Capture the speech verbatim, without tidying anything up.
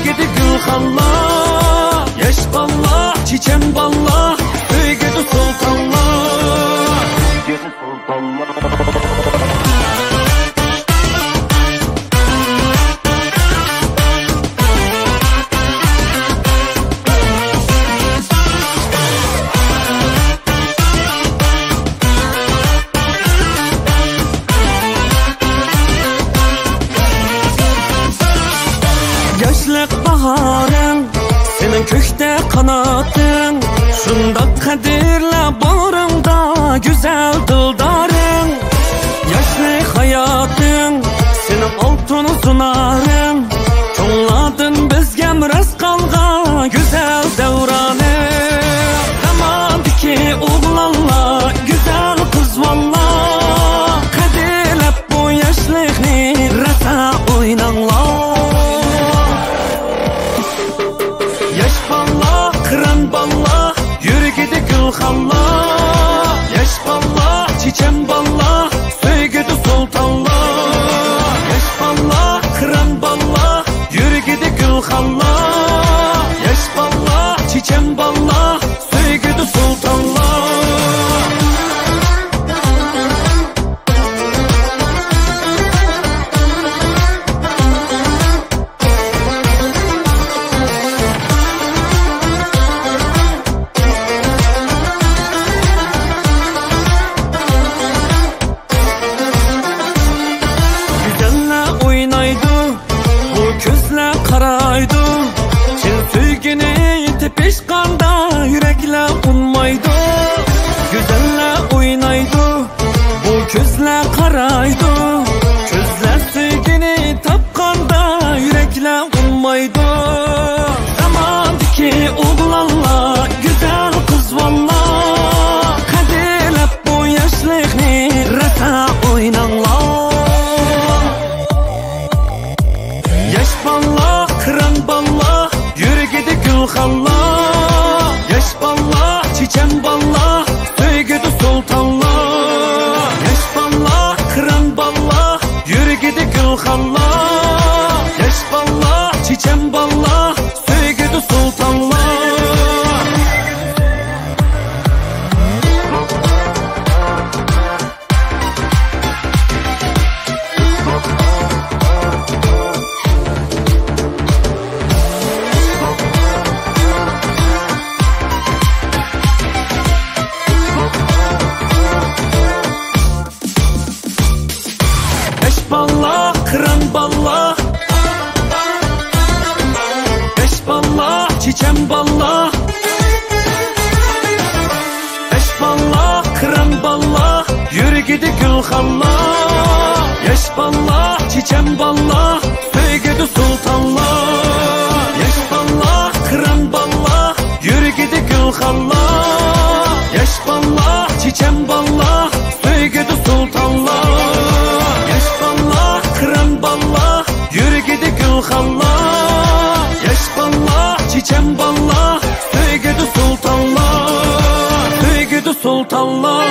يۈرىكىدە گۈلخانلار، ياش بالىلار، چېچەن بالىلار، سۆيگۈدە سۇلتانلار. ياشلىق باھارىڭ، سېنىڭ كۆكتە قاناتىڭ، شۇنداق قەدىرلە باغرىڭدا گۈزەل دىلدارىڭ. ياشلىق ھاياتىڭ، سېنىڭ ئالتۇن زۇنارىڭ، چوڭلاردىن بىزگە مىراس قالغان گۈزەل دەۋرانىڭ. زاماندىكى ئوغلانلار، گۈزەل قىزۋاللار، قەدىرلەپ بۇ ياشلىقنى راسا ئويناڭلار. ياش بالىلار، قىران بالىلار، يۈرىكىدە گۈلخانلار. ياش بالىلار، چېچەن بالىلار، سۆيگۈدە سۇلتانلار. ياش بالىلار، قىران بالىلار، يۈرىكىدە گۈلخانلار. ياش بالىلار، چېچەن بالىلار، سۆيگۈدە سۇلتانلار. گۈزەللەر ئوينايدۇ، بۇ كۆزلەر قارايدۇ. چىن سۆيگۈنى تېپىشقاندا يۈرەكلەر ئۇنمايدۇ. گۈزەللەر ئوينايدۇ، بۇ كۆزلەر قارايدۇ. كۆزلەر سۆيگۈنى تاپقاندا يۈرەكلەر ئۇنمايدۇ. زاماندىكى ئوغلانلار، گۈزەل قىزۋاللار، قەدىرلەپ بۇ ياشلىقنى راسا ئويناڭلار. ياش بالىلار، قىران بالىلار، يۈرىكىدە گۈلخانلار. ياش بالىلار، چېچەن بالىلار، سۆيگۈدە سۇلتانلار. ياش بالىلار، قىران بالىلار، يۈرىكىدە گۈلخانلار. ياش بالىلار، چېچەن بالىلار، سۆيگۈدە سۇلتانلار. ياش بالىلار، قىران بالىلار، ياش بالىلار، چېچەن بالىلار. ياش بالىلار، قىران بالىلار، يۈرىكىدە گۈلخانلار. ياش بالىلار، چېچەن بالىلار، سۆيگۈدە سۇلتانلار. ياش بالىلار، قىران بالىلار، يۈرىكىدە گۈلخانلار. ياش بالىلار، چېچەن بالىلار، سۆيگۈدە سۇلتانلار. ياش بالىلار، قىران بالىلار، يۈرىكىدە گۈلخانلار. ياش بالىلار، چېچەن بالىلار، سۆيگۈدە سۇلتانلار، سۆيگۈدە سۇلتانلار.